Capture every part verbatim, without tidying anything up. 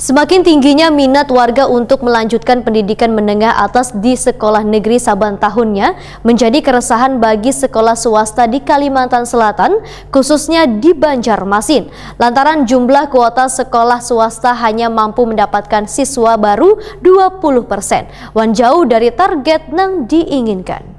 Semakin tingginya minat warga untuk melanjutkan pendidikan menengah atas di sekolah negeri saban tahunnya menjadi keresahan bagi sekolah swasta di Kalimantan Selatan, khususnya di Banjarmasin, lantaran jumlah kuota sekolah swasta hanya mampu mendapatkan siswa baru dua puluh persen, wan jauh dari target nang diinginkan.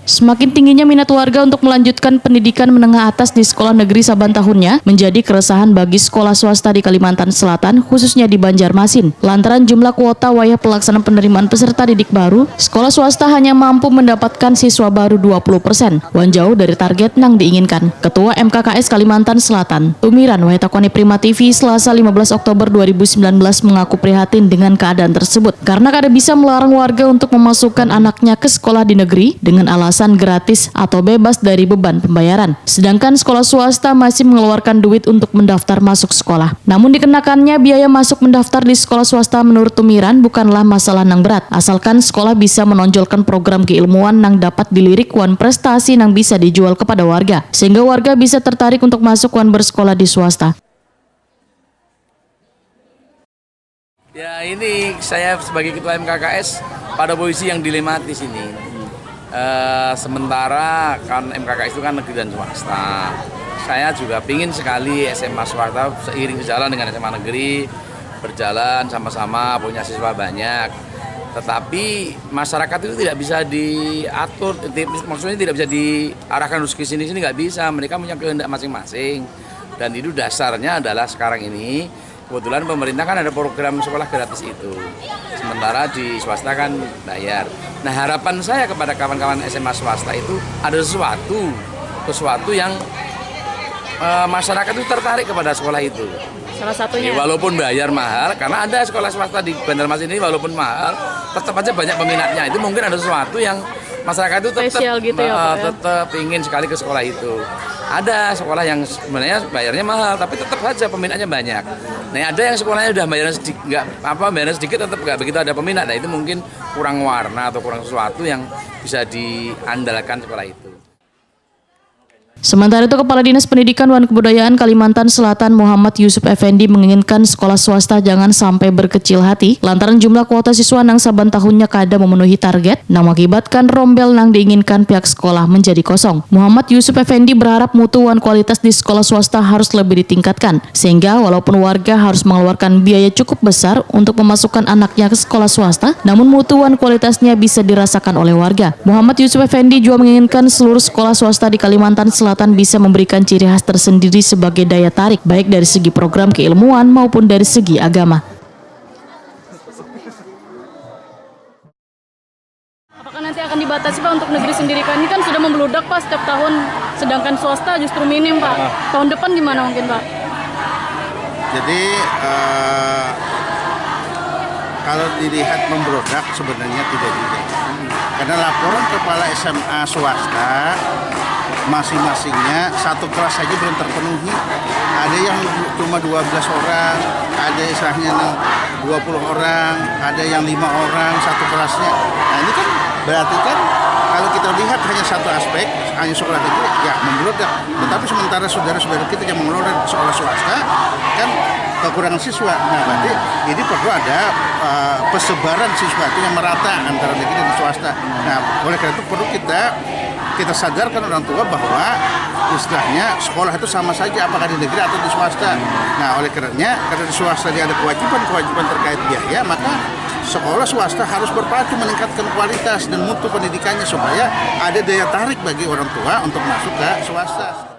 Semakin tingginya minat warga untuk melanjutkan pendidikan menengah atas di sekolah negeri saban tahunnya menjadi keresahan bagi sekolah swasta di Kalimantan Selatan, khususnya di Banjarmasin. Lantaran jumlah kuota wayah pelaksanaan penerimaan peserta didik baru, sekolah swasta hanya mampu mendapatkan siswa baru dua puluh persen, wan jauh dari target nang diinginkan. Ketua M K K S Kalimantan Selatan, Tumiran, wayah takoni Prima T V Selasa lima belas Oktober dua ribu sembilan belas, mengaku prihatin dengan keadaan tersebut karena kada bisa melarang warga untuk memasukkan anaknya ke sekolah di negeri dengan alasan gratis atau bebas dari beban pembayaran. Sedangkan sekolah swasta masih mengeluarkan duit untuk mendaftar masuk sekolah. Namun dikenakannya biaya masuk mendaftar di sekolah swasta menurut Tumiran bukanlah masalah nang berat, asalkan sekolah bisa menonjolkan program keilmuan nang dapat dilirik wan prestasi nang bisa dijual kepada warga, sehingga warga bisa tertarik untuk masuk wan bersekolah di swasta. Ya, ini saya sebagai ketua M K K S pada posisi yang dilematis ini. Eh, sementara kan M K K S itu kan negeri dan swasta. Saya juga pingin sekali S M A swasta seiring sejalan dengan S M A negeri, berjalan sama-sama, punya siswa banyak. Tetapi masyarakat itu tidak bisa diatur, ti-, maksudnya tidak bisa diarahkan terus ke sini, sini nggak bisa. Mereka punya kehendak masing-masing. Dan itu dasarnya adalah sekarang ini, kebetulan pemerintah kan ada program sekolah gratis itu. Sementara di swasta kan bayar. Nah, harapan saya kepada kawan-kawan S M A swasta itu ada sesuatu, sesuatu yang, eh, masyarakat itu tertarik kepada sekolah itu. Salah satunya. Jadi, walaupun bayar mahal, karena ada sekolah swasta di Banjarmasin ini, walaupun mahal, tetap aja banyak peminatnya. Itu mungkin ada sesuatu yang masyarakat itu tetap, Spesial gitu ya, eh, Pak, ya? Tetap ingin sekali ke sekolah itu. Ada sekolah yang sebenarnya bayarnya mahal, tapi tetap saja peminatnya banyak. Nah, ada yang sekolahnya udah bayarnya sedikit, nggak apa, bayarnya sedikit, tetap nggak begitu ada peminat. Nah, itu mungkin kurang warna atau kurang sesuatu yang bisa diandalkan sekolah itu. Sementara itu, Kepala Dinas Pendidikan wan Kebudayaan Kalimantan Selatan, Muhammad Yusuf Effendi, menginginkan sekolah swasta jangan sampai berkecil hati lantaran jumlah kuota siswa nang saban tahunnya kada memenuhi target, nang mengakibatkan rombel nang diinginkan pihak sekolah menjadi kosong. Muhammad Yusuf Effendi berharap mutu wan kualitas di sekolah swasta harus lebih ditingkatkan, sehingga walaupun warga harus mengeluarkan biaya cukup besar untuk memasukkan anaknya ke sekolah swasta, namun mutu wan kualitasnya bisa dirasakan oleh warga. Muhammad Yusuf Effendi juga menginginkan seluruh sekolah swasta di Kalimantan Selatan bisa memberikan ciri khas tersendiri sebagai daya tarik, baik dari segi program keilmuan maupun dari segi agama. Apakah nanti akan dibatasi, Pak, untuk negeri sendiri, Pak? Ini kan sudah membeludak, Pak, setiap tahun, sedangkan swasta justru minim, Pak. Ah. Tahun depan gimana mungkin, Pak? Jadi, eh, kalau dilihat membeludak, sebenarnya tidak juga. Karena laporan kepala S M A swasta, masing-masingnya satu kelas saja belum terpenuhi. Ada yang cuma dua belas orang, ada istilahnya dua puluh orang, ada yang lima orang satu kelasnya. Nah, ini kan berarti kan kalau kita lihat hanya satu aspek, hanya sekolah negeri, ya membeludak. Tetapi sementara saudara-saudara kita yang mengelola sekolah swasta kan kekurangan siswa. Nah, berarti ini perlu ada, eh, persebaran siswa itu yang merata antara negeri dan swasta. Nah, oleh karena itu perlu kita, kita sadarkan orang tua bahwa istilahnya sekolah itu sama saja apakah di negeri atau di swasta. Nah, oleh karenanya, karena di swasta dia ada kewajiban-kewajiban terkait biaya, maka sekolah swasta harus berpacu meningkatkan kualitas dan mutu pendidikannya supaya ada daya tarik bagi orang tua untuk masuk ke swasta.